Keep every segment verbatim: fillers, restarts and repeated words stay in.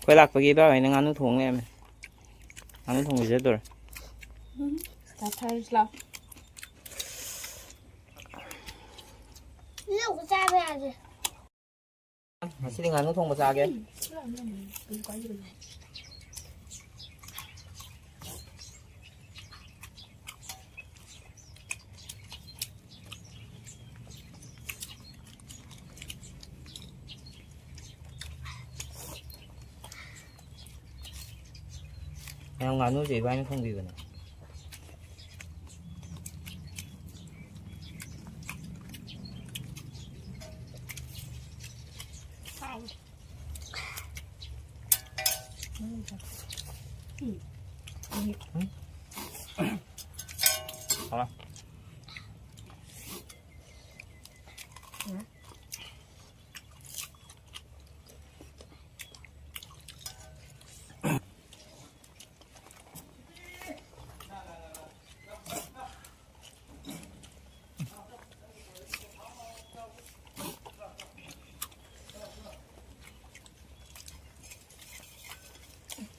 ꯑꯩꯈꯣꯏ ꯂꯥꯛꯄꯒꯤ ꯏꯕꯥꯏ ꯍꯣꯏꯅ ꯉꯥꯅꯨ ꯊꯣꯡ ꯂꯩꯔꯝꯃꯦ꯫ ꯉꯥꯅꯨ ꯊꯣꯡꯕ ꯄꯤꯖꯗꯣꯔꯦ꯫ ꯆꯥꯊꯔꯁꯤ ꯂꯥꯎ꯫ ꯂꯧꯕ ꯆꯥꯕ ꯌꯥꯗꯦ꯫ ꯉꯁꯤꯗꯤ ꯉꯥꯅꯨ ꯊꯣꯡꯕ ꯆꯥꯒꯦ꯫ ꯃꯌꯥꯝ ꯉꯥꯅꯨꯁꯦ ꯏꯕꯥꯅꯤ ꯊꯣꯡꯕꯤꯕꯅꯦ꯫ ꯍꯥꯎꯔꯦ꯫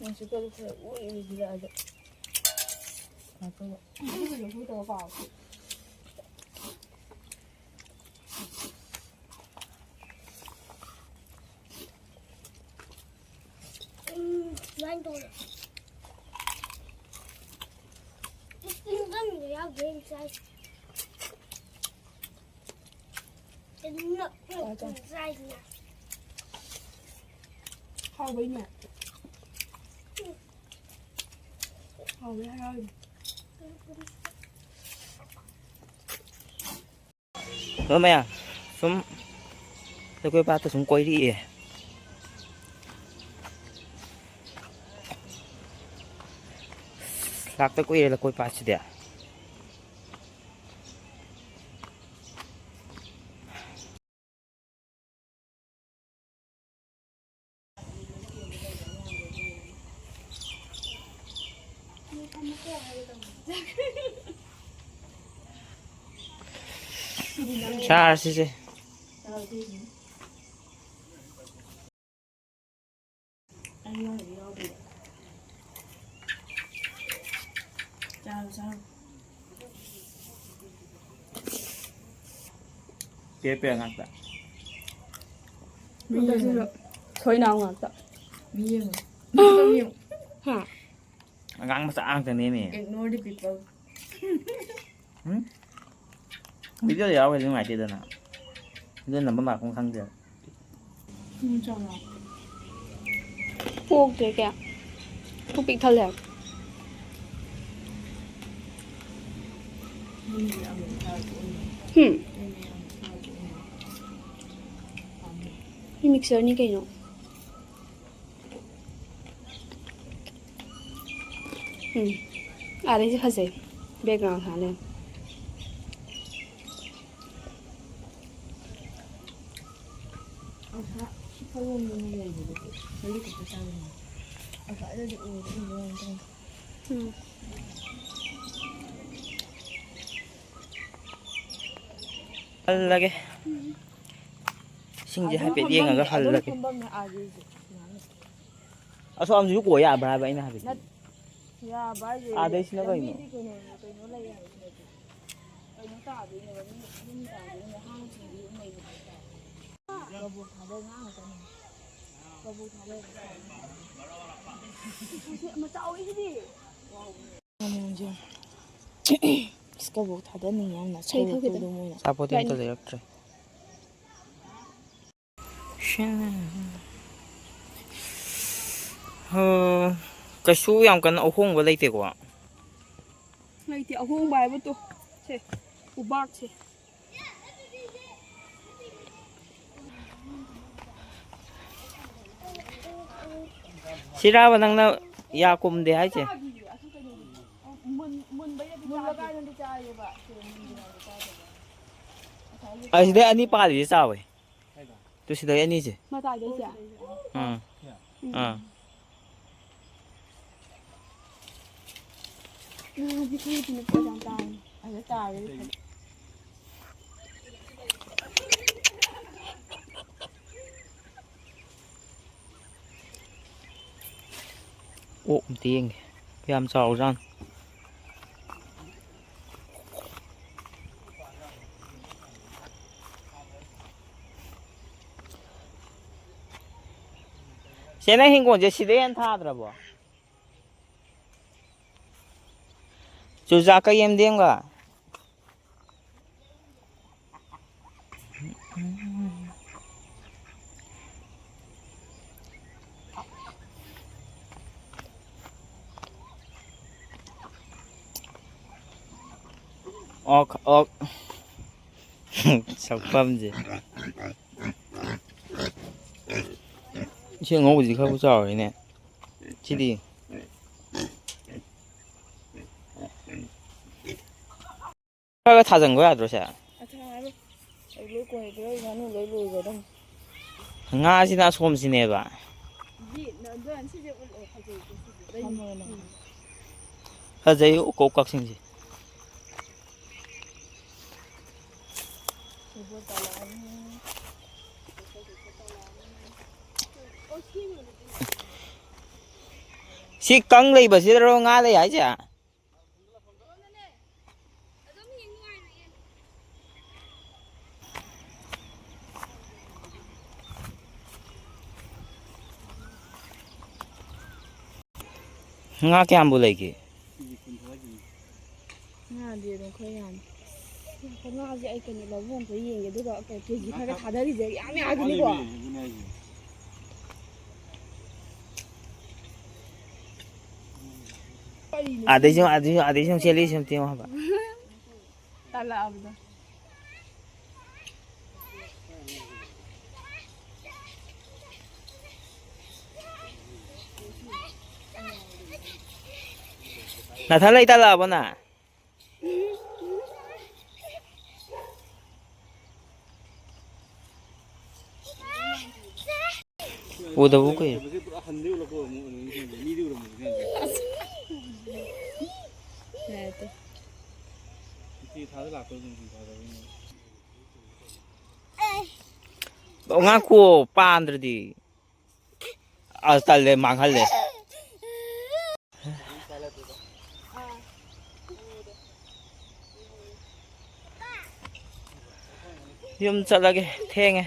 ꯅꯨꯡꯁꯤꯠꯀꯗꯣ ꯈꯔ ꯎꯏ ꯎꯏ ꯁꯤꯜꯂꯛꯑꯗꯤ ꯐꯗꯧꯕ꯫ ꯑꯗꯨꯒꯤꯗꯣ ꯁꯨꯝ ꯇꯧꯔ ꯄꯥꯎ꯫ ꯎꯝ, ꯁꯨꯃꯥꯏꯅ ꯇꯧꯔꯦ꯫ ꯏꯁꯤꯡ ꯆꯪꯕ ꯌꯥꯎꯗꯦ ꯉꯁꯥꯏ꯫ ꯀꯩꯅꯣ ꯅꯞ ꯅꯞ ꯆꯥꯏꯁꯤꯅ꯫ ꯍꯥꯎꯕꯩꯅꯦ꯫ ꯍꯥꯎꯕꯩ ꯍꯔꯥꯎꯔꯤꯅꯦ꯫ ꯑꯗꯣ ꯃꯌꯥꯝ ꯁꯨꯝ ꯂꯧꯀꯣꯏ ꯄꯥꯠꯇ ꯁꯨꯝ ꯀꯣꯏꯔꯛꯏ꯫ ꯂꯥꯛꯇ ꯀꯨꯏꯔꯦ ꯂꯧꯀꯣꯏ ꯄꯥꯠꯁꯤꯗꯤ꯫ ꯆꯥꯔꯁꯤꯁꯦ꯫ ꯆꯥꯔꯣ, ꯆꯥꯔꯣ꯫ ꯄꯦ ꯄꯦ ꯉꯥꯛꯇ꯫ ꯃꯤ ꯌꯦꯡꯉꯣ꯫ ꯊꯣꯏꯅꯥꯎ ꯉꯥꯛꯇ꯫ ꯃꯤ ꯌꯦꯡꯉꯣ꯫ ꯍꯥ? ꯑꯉꯥꯡ ꯃꯆꯥ ꯉꯥꯛꯇꯅꯦꯃꯤ꯫ Ignore the people. ꯎꯝ? ꯚꯤꯗꯤꯑꯣꯗ ꯌꯥꯎꯔꯒꯗꯤ ꯅꯨꯡꯉꯥꯏꯇꯦꯗꯅ꯫ ꯚꯤꯗꯤꯑꯣ ꯅꯝꯕ ꯂꯥꯛꯄ ꯈꯪꯗꯦ꯫ ꯎꯝ, ꯆꯥꯎꯔꯥꯛ꯫ ꯄꯣꯛꯇ꯭ꯔꯦ ꯀꯌꯥ꯫ ꯄꯨꯛ ꯄꯤꯛ ꯊꯜꯂꯦ꯫ ꯍꯨꯝ꯫ ꯃꯤ ꯃꯤꯛꯆꯔꯅꯤ ꯀꯩꯅꯣ꯫ ꯎꯝ꯫ ꯑꯥꯗꯩꯁꯦ ꯐꯖꯩ꯫ Background ꯁꯥ ꯂꯩ꯫ ꯎꯝ꯫ ꯍꯜꯂꯒꯦ꯫ ꯏꯁꯤꯡꯁꯦ ꯑꯗꯨꯝ ꯍꯥꯏꯐꯦꯠ ꯌꯦꯡꯉꯒ ꯐꯝꯐꯝꯅꯦ, ꯑꯗꯨꯝ ꯍꯜꯂꯒꯦ꯫ ꯐꯝꯐꯝꯅꯦ ꯑꯥꯒꯤꯁꯦ꯫ ꯑꯁꯣꯝꯁꯤꯁꯨ ꯀꯣꯏ ꯌꯥꯕ꯭ꯔꯥ ꯍꯥꯏꯕ ꯑꯩꯅ ꯍꯥꯏꯕꯗꯤ? ꯅꯠ-, ꯌꯥꯕ ꯍꯥꯏꯁꯦ ꯑꯥꯗꯩꯁꯤꯅ ꯀꯩꯅꯣ? ꯂꯝꯕꯤꯗꯤ ꯀꯩꯅꯣ, ꯀꯩꯅꯣ ꯂꯩ ꯍꯥꯏꯕꯁꯤꯅꯗꯤ ꯀꯩꯅꯣ ꯇꯥꯗꯣꯏꯅꯦꯕ, ꯃꯤ ꯌꯨꯝ ꯇꯥꯗꯣꯏꯅꯦ, ꯍꯥꯡ ꯆꯤꯡꯕꯤ ꯑꯃ ꯂꯩꯕ ꯍꯥꯏꯇꯥꯔꯦ꯫ ꯀꯕꯣꯛ ꯊꯥꯗ ꯉꯥ ꯉꯥꯛꯇꯅꯦ꯫ ꯀꯕꯣꯛ ꯊꯥꯗ ꯃꯆꯥ ꯑꯣꯏꯁꯤꯗꯤ꯫ ꯑꯁ, ꯀꯕꯣꯛ ꯊꯥꯗꯅꯤꯡꯉꯦ ꯌꯥꯝꯅ꯫ ꯀꯩ ꯊꯣꯛꯈꯤꯗꯣꯏꯅꯣ? ꯁꯧꯔꯛꯄꯗꯣ ꯃꯣꯏꯅ꯫ ꯑꯆꯥꯄꯣꯠꯇꯤ ꯑꯝꯇ ꯂꯩꯔꯛꯇ꯭ꯔꯦ꯫ ꯍꯣ, ꯀꯩꯁꯨ ꯌꯥꯝ ꯀꯟꯅ ꯑꯍꯣꯡꯕ ꯂꯩꯇꯦꯀꯣ꯫ ꯂꯩꯇꯦ ꯑꯍꯣꯡꯕ ꯍꯥꯏꯕ ꯇꯣ꯫ ꯁꯦ, ꯎꯕꯥꯛꯁꯦ꯫ ꯁꯤꯔꯥꯕ ꯅꯪꯅ ꯌꯥ ꯀꯨꯝꯗꯦ ꯍꯥꯏꯁꯦ? ꯃꯨꯜꯂꯀꯥꯟꯗꯗꯤ ꯆꯥꯏꯌꯦꯕ꯫ ꯑꯁꯤꯗꯩ ꯑꯅꯤ ꯄꯥꯜꯂꯤꯁꯦ ꯆꯥꯎꯋꯦ꯫ ꯇꯨ ꯁꯤꯗꯩ ꯑꯅꯤꯁꯦ꯫ ꯃꯇꯥꯏꯗꯩꯁꯦ? ꯑꯥ꯫ ꯎꯝ꯫ ꯑꯥ꯫ ꯎꯝ, ꯍꯧꯖꯤꯛꯀꯤ ꯅꯨꯄꯤꯁꯦ ꯌꯥꯝ ꯇꯥꯡꯉꯦ꯫ ꯑꯗ ꯇꯥꯔꯒꯗꯤ ꯐꯅꯤ꯫ ꯑꯣꯛ ꯑꯝꯇ ꯌꯦꯡꯒꯦ꯫ ꯀꯌꯥꯝ ꯆꯥꯎꯖꯥꯠꯅꯣ? ꯆꯦ, ꯅꯪ ꯍꯤꯡꯒꯣꯜꯁꯦ ꯁꯤꯗꯩ ꯍꯦꯟꯅ ꯊꯥꯗ꯭ꯔꯕꯣ? ꯆꯨꯖꯥꯛꯀ ꯌꯦꯟꯗꯦꯝꯒ꯫ ꯑꯣꯛ, ꯑꯣꯛ꯫ ꯁꯛꯐꯝꯁꯦ꯫ ꯏꯁꯤꯡ ꯑꯉꯧꯕꯁꯤ ꯈꯔꯕꯨ ꯆꯥꯎꯔꯤꯅꯦ꯫ ꯁꯤꯗꯤ꯫ ꯈꯔ ꯈꯔ ꯊꯥꯖꯤꯟꯒꯣ ꯌꯥꯗ꯭ꯔꯣ ꯁꯦ? ꯑꯊꯥꯕ ꯑꯩ ꯂꯣꯏ ꯀꯣꯟꯅ ꯄꯤꯔꯛꯏ ꯉꯥꯅꯨ ꯂꯣꯏ ꯂꯣꯏꯒꯗꯧꯅꯤ꯫ ꯉꯥꯁꯤꯅ ꯑꯁꯣꯝꯁꯤꯅꯦꯕ꯫ ꯌꯦꯠꯅ ꯑꯗꯨ ꯁꯤꯁꯦ ꯎꯠꯂꯣ, ꯐꯖꯩꯀꯣ ꯁꯤꯁꯦ꯫ ꯐꯖꯩ ꯎꯀꯧ ꯀꯛꯆꯤꯡꯁꯦ꯫ ꯁꯦꯕꯣꯠ ꯄꯥꯜꯂꯛꯑꯅꯤ꯫ ꯁꯤ ꯀꯪ ꯂꯩꯕꯁꯤꯗꯔꯣ ꯉꯥ ꯂꯩ ꯍꯥꯏꯁꯦ? ꯉꯥ ꯀꯌꯥꯝꯕꯨ ꯂꯩꯒꯦ? ꯉꯥꯗꯤ ꯑꯗꯨꯝ ꯈꯔ ꯌꯥꯝꯃꯤ꯫ ꯉꯥꯁꯦ ꯑꯩ ꯀꯩꯅꯣ ꯂꯧꯕꯨꯛ ꯑꯝꯇ ꯌꯦꯡꯒꯦ, ꯑꯗꯨꯒ ꯀꯦ ꯖꯤ ꯈꯔ ꯊꯥꯗꯔꯤꯁꯦ ꯌꯥꯝ ꯌꯥꯝꯃꯤꯀꯣ꯫ ꯑꯗꯨꯅꯦ ꯍꯥꯏꯁꯦ꯫ ꯑꯗꯩꯁꯨ, ꯑꯗꯩꯁꯨ, ꯑꯗꯩꯁꯨ ꯆꯦꯜꯂꯤ ꯁꯨꯝ ꯇꯦꯡꯉꯣ ꯍꯥꯏꯕ꯫ ꯇꯜꯂꯛꯑꯕꯗꯣ꯫ ꯅꯊꯟ ꯂꯩ ꯇꯜꯂꯛꯑꯕꯣ ꯅꯪ? ꯎꯗꯕ ꯀꯨꯏꯔꯦ꯫ ꯉꯥꯏꯈꯣ, ꯄꯥꯟꯗ꯭ꯔꯗꯤ꯫ ꯑꯁ, ꯇꯜꯂꯦ, ꯃꯥꯡꯍꯜꯂꯦ꯫ ꯌꯨꯝ ꯆꯠꯂꯒꯦ, ꯊꯦꯡꯉꯦ꯫